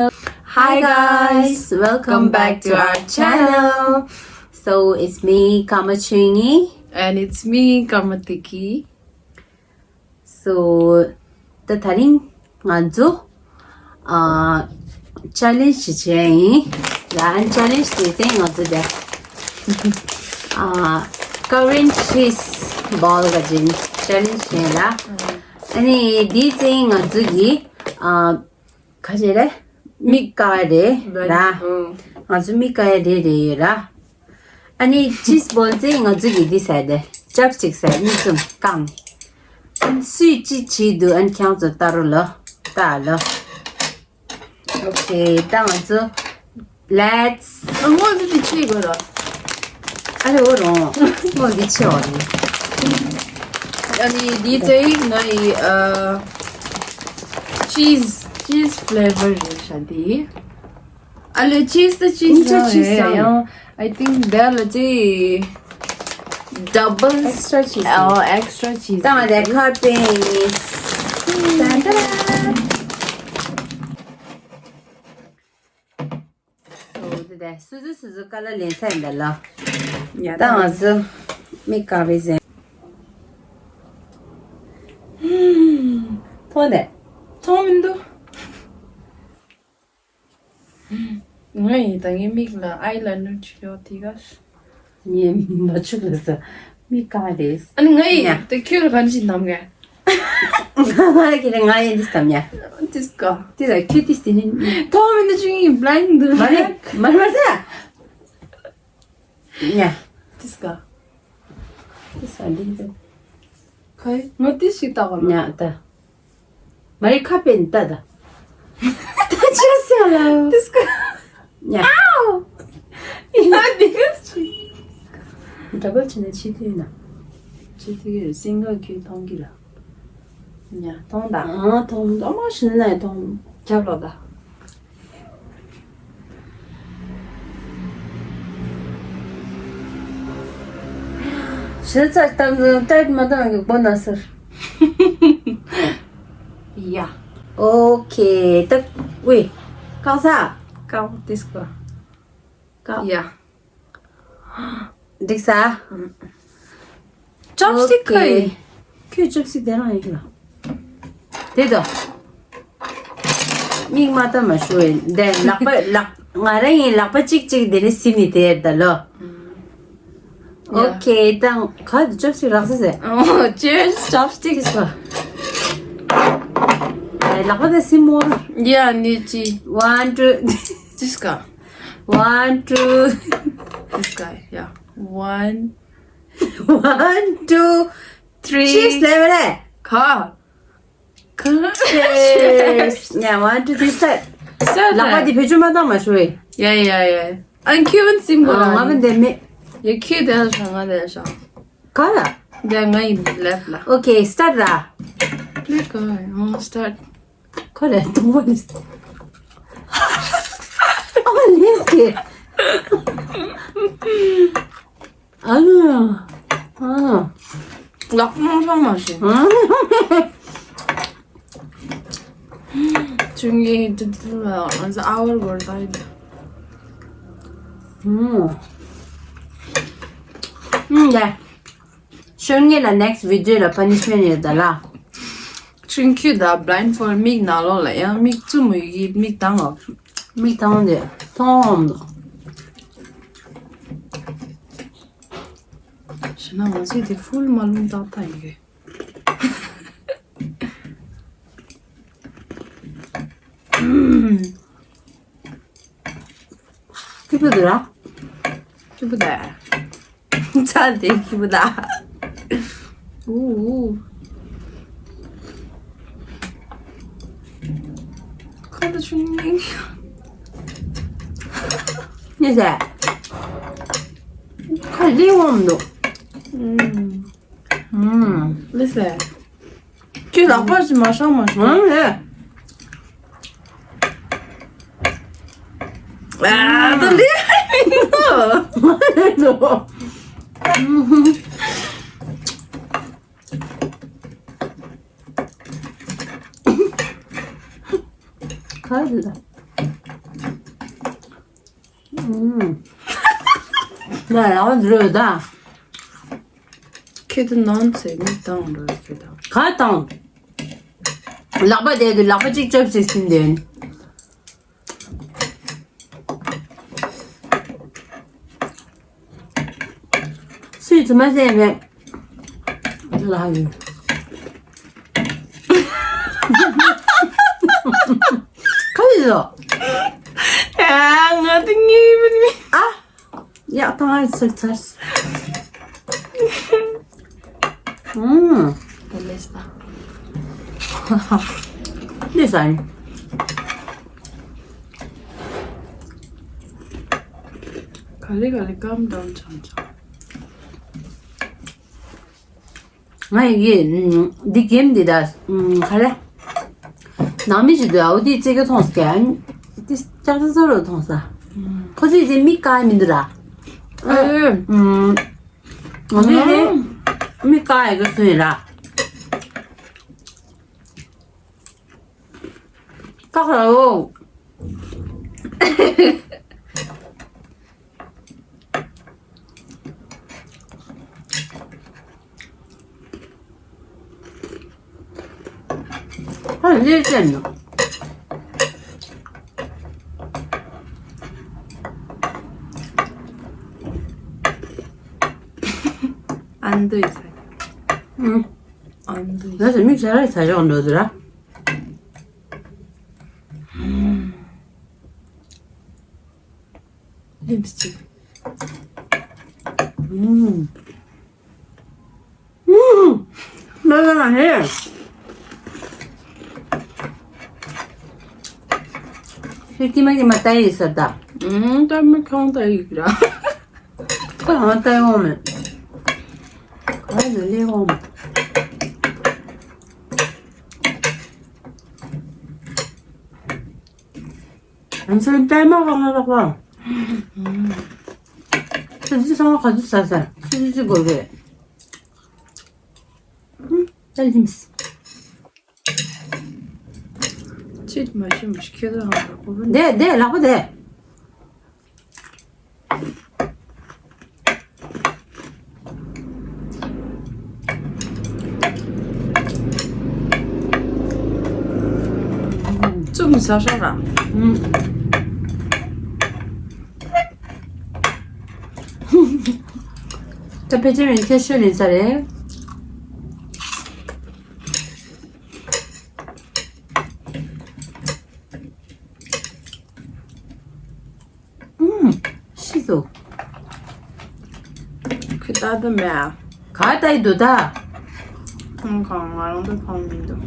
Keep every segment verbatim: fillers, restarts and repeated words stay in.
Hi guys, welcome back to our channel. So it's me, Kama Chungi. And it's me, Kama Tiki. So ད་དེ་རིང་ང་ཚོ་ཨ་ཅེ་ལེན་ཇི་བྱས་ཡིན་ལ། ཨ་ཅེ་ལེན་ཇི་དེ་ཚེ་ང་ཚོ་དེ་ཨ་ཀ་རན་ཆིས་བོལ་ག་ཅིག་ཅེ་ལེན་ཇི་བྱས་ལ། ཨ་ནི་དེ་ཚེ་ང་ཚོ་གི་ཨ་ག་ཅེ་རེད། མིག་ཀ་རེད་ར། ང་ཚོ་མིག་ཀ་རེད་རེད་ཡོད་ར། ཨ་ནི་ཆིས་བོལ་ཚེ་ང་ཚོ་གི་འདི་ཟེར་དེ་ཅོབ་སི་ཊིག་ཟེར་གཉིས་གསུམ་བཀང་ནས། སུས་ཅི་བྱེད་འདུག་ཨ་ནི་ཁྱེད་ཚོ་ལྟ་རོགས་ལོ། ལྟ་ལོ། ཨོ་ཁེ། ད་ང་ཚོ་let's ཨ་ངོ་འདི་འདི་ཆི་གོ་ར། ཨ་རེ་འོ་རོང་། ངོ་འདི་ཆི་འོ་རེད། ཨ་ནི་འདི་ཚེ་ང་ཡི་ཨ་ཆིས་ཆིས་ཕི་ལེ་ཝར་རེད་ཤག་འདི། ཨ་ལེ་ཆིས་ད་ཆིས་ཡང་རེད་ཡང་། I think དེ་ལ་ཅི་double extra cheese. ཨོ་extra cheese. ད་ང་དེ་ཁ་པེ་ཡིན། ཏན་ཏན། ཨོ་དེ་དེ་སུ་ཟུ་སུ་ཟུ་ཀ་ལ་ལེན་ས་ཡིན་ད་ལ། ཡ་ད་ང་ཚོ་མིག་ཀ་བེ་ཟེ། ཐོན་དེ། ཐོན་མི་འདུག་ངས་ད་ངའི་མིག་ལ་ཨའི་ལ་ནར་བྱུག་ཡོད་དེ་ག་ངས་མ་བྱུག་ལ་ས་མིག་ཀ་རེད། ཨ་ནི་ངས་ཡ། དེ་ཁྱོད་ལ་ག་འདྲ་ཞིག་བསྣམས་ངས། ང་ལ་ཁྱེད་ང་ཡན་དིས་དམ་ཡ། དིས་ཀ་དིས་ལ་ཁྱོད་དིས་དེ་ནི། ཐོག་མི་འདི་ཆུང་ཡིན་blind འདུག་མ་རེད་མ་རེད་མ་རེད། ཉ། དིས་ཀ་དིས་ཀ་འདི་འདི། ཁོས་ངོ་དེ་ཞིག་ལྟ་གོ་ལ། ཉ་ད། མ་རེད་ཁ་པེ་ནི་ལྟ་ད། ད་ཆི་ཟེར་ལ། དིས་ཀ་ཉ། ཨའོ། ཡ་དིས་ཀ་ཅི། ཌ་བལ་བྱས་ན་ཆི་དུས་ན། ཆི་དུས་སིང་གལ་ཁྱོད་མཐོང་གི་ལ། ཉ་མཐོང་ད། ཨ་མཐོང་ད་མ་ཤི་ན་མཐོང་། ཁྱབ་ལོ་ད། ཞེ་ཚ་གཏམ་ཚུལ་ཏྲེད་མ་བཏང་གི་སྒོ་ན་ཟེར། ཡ། ཨོ་ཁེ་ད། ཝེ། ཀང་ས། ཀང་ཏིས་ཀ་ཀ་ཡ། འགྲིག་ས། ཅོབ་སི་ཊིག་ཁོ་ཡི། ཁྱོད་ཅོབ་སི་ཊིག་དེ་རང་ཡིན་ལ། དེ་དོ། མིག་མ་ལྟ་མ་ཞུ་བས་འདི་ལག་པ་ལག་ང་རང་ཡིན་ལག་པ་གཅིག་གཅིག་འདི་ནས་ཟིན་ནས་དེ་ད་ལོ། ཨོ་ཁེ་ད་ག་དེ་ཅོབ་སི་ཊིག་རག་ས་ཟེ། ཨོ་ཅེར་སི་ཅོབ་སི་ཊིག་ལག་པ་དེ་ཟིན་མོ། ཡ་ནི་ཅི། One two དིས་ཀ one two དིས་ཀ་ཡ། One one two three cheers ལེ་བ་རེད། ཁ། Cheers. Yeah, one, two, three, start. Start. ལག་པ་དེ་བེད་སྤྱོད་མ་བཏང་མ་ཞུ་བས། ཡ་ཡ་ཡ། ཨན་ཁྱོད་ཟིན་གོ་ལ། ང་མི་འདེམ་མེད། ཡ་ཁྱོད་དེ་ལ་ཤོག་ང་དེ་ལ་ཤོག་ག་ལ། དེ་ང་ཡིན་left ལ། Okay, start ར། Click on, oh, start. ཁོ་ལས་དུང་བ་ལས། ཨ་ལས་ཀྱི། ཨ་ལུ། ཨ། ལག་མང་ཤོང་མ་ཤེས། ཆུང་གི་དུ་དུ་ལ་ང་ཚོ་ཨ་བར་གོར་ད་ཡིན། ཨ། ཨ་ཡ། ཤོན་ངེ་ལ་next video ལ་punishment ཡོད་ད་ལ། ཆུང་ཁྱུ་ད་blindfold མིག་ནང་ལོགས་ལ་ཡང་མིག་བཙུམ་མོ་ཡི་མིག་དང་ཨ། མིག་དང་དེ་མཐོང་འོང་དོ། ཞེ་ན་ང་ཚོས་དེ་ཧྥུལ་མ་ལུང་ཏག་ཏག་ཡིན་གི། ཁྱི་པོ་དེ་ར། ཁྱི་པོ་དེ། ཚ་དེ་ཁྱི་པོ་དེ། ཨུ་ཨུ། ཁ་ད་ཆུང་ཉིང་། ཉེ་ཟེ། ཁ་ལི་འོང་མི་འདུག་ཨུམ། ཨུམ། ལི་ཟེ། ཁྱོད་ལག་པ་ཞིག་མ་བཤང་མ་བཤང་། ཨང་ལེ། ཨ་ད་ལེ་མི་འདུག་ཁ་ཟེར་ད། ཨུམ། ང་ལ་འོ་འདི་རོ་ད། ཁྱེད་དུ་ནང་ཚེ་མི་བཏང་འགྲོ་ཁྱེད་དང་། ག་བཏང་། ལག་པ་དེ་དུ་ལག་པ་གཅིག་ཅབ་ཅིག་ཟིན་དེ། སུས་དུ་མ་ཟད་མེད། ལ་ཡིན། ག་ཡིན་ལོ། ཨ། ང་དེ་ངའི་མིན་མིན། ཨ། ཡག་ཐང་ཨ་ཚིག་ཚར། ཨུམ། དེ་ལས་ད། འདི་ཟ་ཡིན། ག་ལེ་ག་ལེ་ཀམ་ཌའུན་ཆང་ཆང་། ང་ཡི་གེ་འདི་གེམ་འདི་ད་ག་ལེ། ནང་མི་ཞིག་འདུག་འོ་དེ་ཅིག་གི་མཐོང་ས་ཀྱང་། དེ་ལྕགས་ཚ་ཚ་རུ་མཐོང་ས། ཁོ་ཚོས་ཅིག་མི་ཀ་མི་འདུག་ར། ཨ། ཨུམ། ང་ཚོས་ཅིག་མི་ཀ་ཡི་གེ་སུ་ཡིན་ར། ཀ་ཁ་ར་འོ། ཨ་ལས་ཅན་ནོ། ཨ་འདུས་ས། ཨུམ། ཨ་འདུས། ང་ཚོ་མི་ཞག་རེ་ས་ཞོག་འགྲོ་ཟེར་ར། ཨུམ། ལིམ་སི་ཊིག། ཨུམ། ཨུམ། ལ་ལ་ལ་ཧེ། ཁྱོད་ཀྱི་མ་གི་མ་ལྟ་ཡི་ས་ད། ཨུམ། ལྟ་མི་ཁང་ལྟ་ཡི་ར། ཁོ་ལ་ལྟ་ཡོང་མེད། ཁོ་ལ་ལས་ཡོང་མེད། ང་ཚོའི་པད་མ་གང་ལ་ལགས་པ། ཁྱོད་ཚོ་ཚང་མ་ག་ཚོད་ཟ་ཟ། ཁྱོད་ཚོ་ཅི་དགོས་རེད། ཨུམ། ད་ལིམས། ཅིག་མ་ཤེས་མི་ཤེས་ཁྱོད་ཚོ་ཧང་ལགས་པ། བདེ་བདེ་ལགས་པ་བདེ། བཙུགས་མི་ཟ་ཤོག་ར། ད་ཕལ་ཆེར་ཁྱེད་ཤོད་ལེན་ས་རེད། ཨུམ། ཤི་སོ། ཁི་ཏ་ཏ་མེ་ཨ། ག་ཏ་ཡི་འདུག་ད། ཁོང་གང་ང་རང་ཚོ་ཕང་མི་འདུག་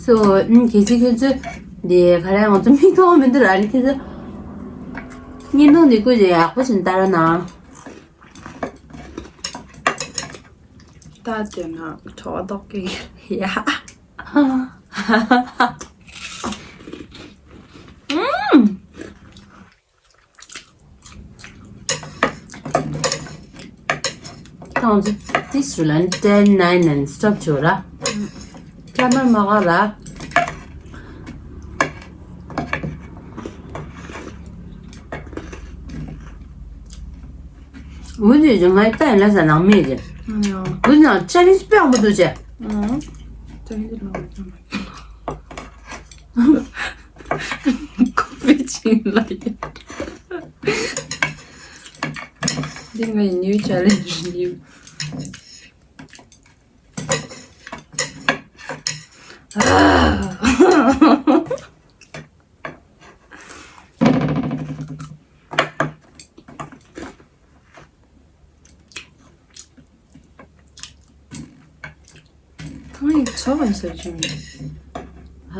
སོ། ཨུམ། གལ་སྲིད་ཁྱོད་ཚོས་འདི་ག་རེ་ང་ཚོ་མིག་མཐོང་མི་འདུག་ར་ནི་ཁྱོད་ཚོ། བརྙན་ཐུང་འདི་ཀུན་ཡག་པོ་བྱས་ནས་ལྟ་རོགས་གནང་། ད་དེ་ན་གྲོགས་ལྡོག་གི་ཡ། ཨུམ། ང་ཚོ་this will end ten nine and stop བྱོས་ར། ཁྱད་པར་མ་ག་ར། འུ་ནི་ང་ལྟ་ཡིན་ལ་ཟ་ནང་མེད་ཀྱི། འུ་ནི་ཅ་ལེན་ཇི་དཔེ་ཡག་པོ་འདུག་ཅེ། ཅ་ལེན་ཇི་ལ་ཁོ་པའི་ཆིང་ལ་ཡིན། འདི་ངའི་new challenge new། ཐང་ཡིག་ཚོགས་ཡིན་ས་ཅིང་། ཧ།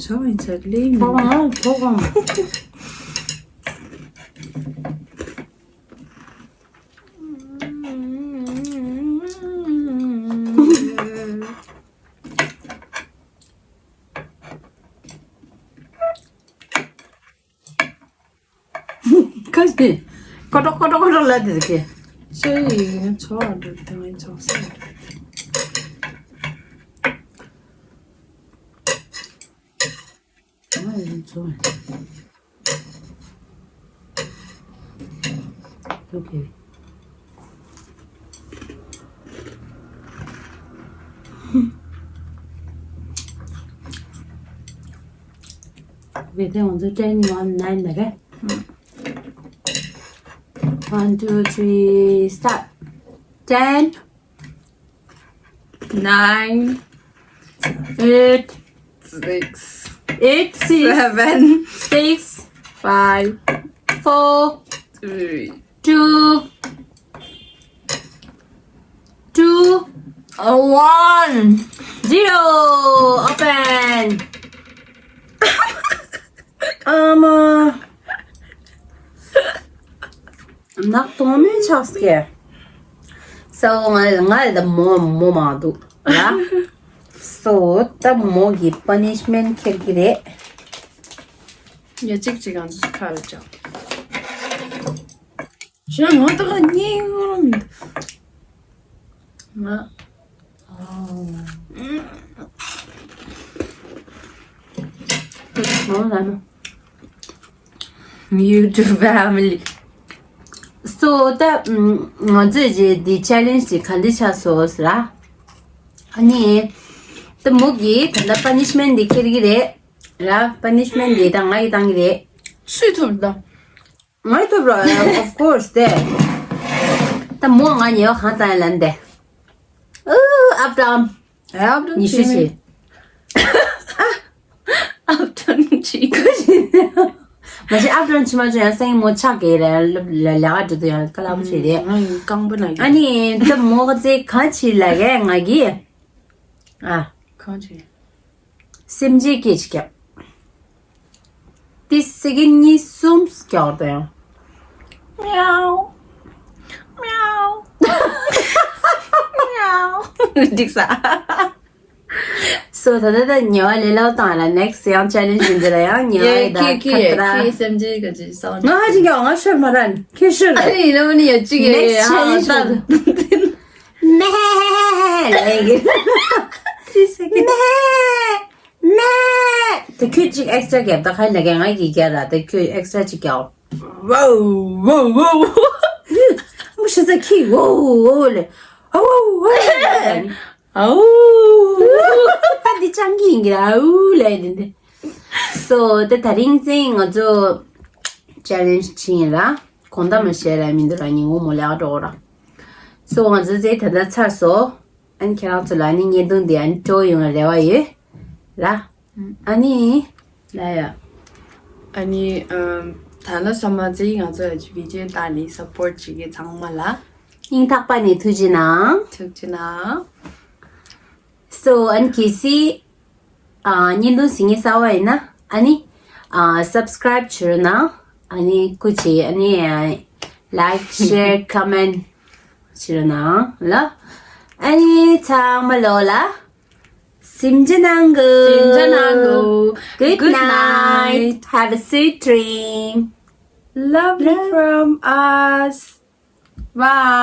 ཚོགས་ཡིན་ས་ལེ་མིན། ཚོགས་ཨང་ཚོགས་ཨང་། ཁ་ཅིག་ཀོ་ཀྲོ་ཀོ་ཀྲོ་ཀོ་ཀྲོ་ལབ་དེ་ཟེར་གི། ཤ་ཡི་ཚོ་བ་འགྲོ་དང་ཚོགས་སེ། ཨ་ཡི་ཚོ་བ། ཨོ་ཁེ། ཝེ་ཏེ་ང་ཚོ་ten one nine ལ་རེད། One, two, three, start. Ten, nine, eight, six, eight, six, seven, six, five, four, three, two, two, uh, one, zero. Open. ཨ་མ། ནག་དོང་མེ་ཆགས་སྐྱེ། སོ་ང་ང་ལ་མོ་མོ་མ་འདུག་ཡ། སོ་ད་མོ་གི་པ་ནི་ཤི་མེན་ཁྱེར་གི་རེད། ཡ་གཅིག་གཅིག་གང་ཚོད་ཁ་ལ་ཅག་ཞོན་ང་ད་ག་ཉིན་ང་། ང་ལ་ནི། YouTube family. སོ་ད་ང་ཚོས་ཇེ་འདི་ཆེ་ལེན་ཇི་ག་འདི་ཆགས་སོ་ཟེར་ལ། ཨ་ནི་ད་མོ་གིས་ད་ལྟ་པ་ནི་ཤི་མེན་འདི་ཁྱེར་གི་རེད་ལ། པ་ནི་ཤི་མེན་འདི་ད་ང་ཡི་བཏང་གི་རེད། སུས་ཐུབ་ད། ང་ཡི་ཐུབ་ར། Of course དེ། ད་མོ་ང་ཉེ་བ་གང་བཏང་ཡ་ལན་དེ། ཨུ་ཨབ་ཏམ། ཨེ་ཨབ་ཏམ་ཉི་ཤུ་ཆེ། ཨབ་ཏམ་ཆེ། མ་གཞི་ཨབ་ཏམ་ཆེ་མ་ཆེ་ཡང་སེང་མོ་ཆག་གི་རེད་ལ་ལ་ལ་ག་འགྲོ་དུ་ཡང་ཀ་ལ་བུ་ཆེ་རེད། ང་ཡི་རྐང་པ་ན་ཨ་ནི་ད་མོ་ག་ཚེ་ག་ཆེ་ལ་གས་ང་གི། ཨ། གང་ཆེ། སེམས་ཅན་སྐད་ཅིག་རྒྱབ། ཏི་སེ་ཀེན་གཉིས་གསུམ་རྒྱག་པ་ཡང་། མིའུ། མིའུ། མིའུ། འགྲིག་ས། སོ་ད་ད་ད་ཉེ་བ་ལས་ལའོ་བཏང་ལ་next ཡང་ཆེ་ལེན་ཇི་འདི་ལ་ཡང་ཉེ་བ་ཡེ་ཡི་ད་ཁི་ཁི་ཁ་ཡེ་ཏ་ཁི་སེམས་ཅན་ག་ཅི་སོང་། ང་ཧ་ཅི་ཀྱང་ང་ཤོར་མ་རན་ཁི་ཤོར། ཨ་ནི་ཡིན་ནོ་ནི་ཡ་ཅི་གེ next challenge ད། མེ་ལེ་གི། ཏི་སེ་ཀེན་མེ། མེ། དེ་ཁྱོད་ཅིག་extra རྒྱབ་ད་ཁ་ལ་ག་ང་གི་རྒྱ་ར་དེ་ཁྱོད་extra ཅིག་རྒྱབ། ཝའུ་ཝའུ་ཝའུ། མུ་ཤི་ས་ཁི་ཝའུ་ཝའུ་ལེ། ཨ་ཝའུ་ཝའུ་ལེ། ཨའུ། ད་འདི་ཅང་གི་ཡིན་གི་ར་ཨའུ་ལེ་འདི་འདི། སོ་དེ་ད་རིང་ཙིང་ང་ཚོ་challenge ཅིག་ཡིན་ར། གོང་ད་མ་བཤད་ལ་མི་འདུག་ར་ཉིན་འོ་མོ་ལེགས་འགྲོ་ར། སོ་ང་ཚོ་ཙེ་ད་ལྟ་ཚར་སོ། ཨ་ནི་ཁྱེད་རང་ཚོ་ལ་ནི་བརྙན་ཐུང་འདི་ཨ་ནི་སྤྲོ་ཡོང་བའི་རེ་བ་ཡོད། ལ། ཨ་ནི། ལ་ཡ། ཨ་ནི་ཨམ། ད་ལ་ས་མ་ཙི་ང་ཚོ་ཨ་ཅི་བི་ཇེ་ལྟ་ནི་support བྱེད་མཁན་ཚང་མ་ལ། སྙིང་ཐག་པ་ནས་ཐུགས་རྗེ་གནང་། ཐུགས་རྗེ་གནང་། སོ་ཨ་ནི་གལ་སྲིད། ཨ། བརྙན་ཐུང་གཟིགས་མཁན་གསར་པ་ཡིན་ན་ཨ་ནི། ཨ། subscribe བྱེད་རོགས་གནང་། ཨ་ནི་སྐུ་མཁྱེན། ཨ་ནི། ཨ། like share comment བྱེད་རོགས་གནང་ལ། ཨ་ནི་ཚང་མ་ལོ་ལ། སེམས་ཅན་ནང་གི་སེམས་ཅན་ནང་གི Good Good night. Night. Have a sweet dream. Love you Love. From us. Bye.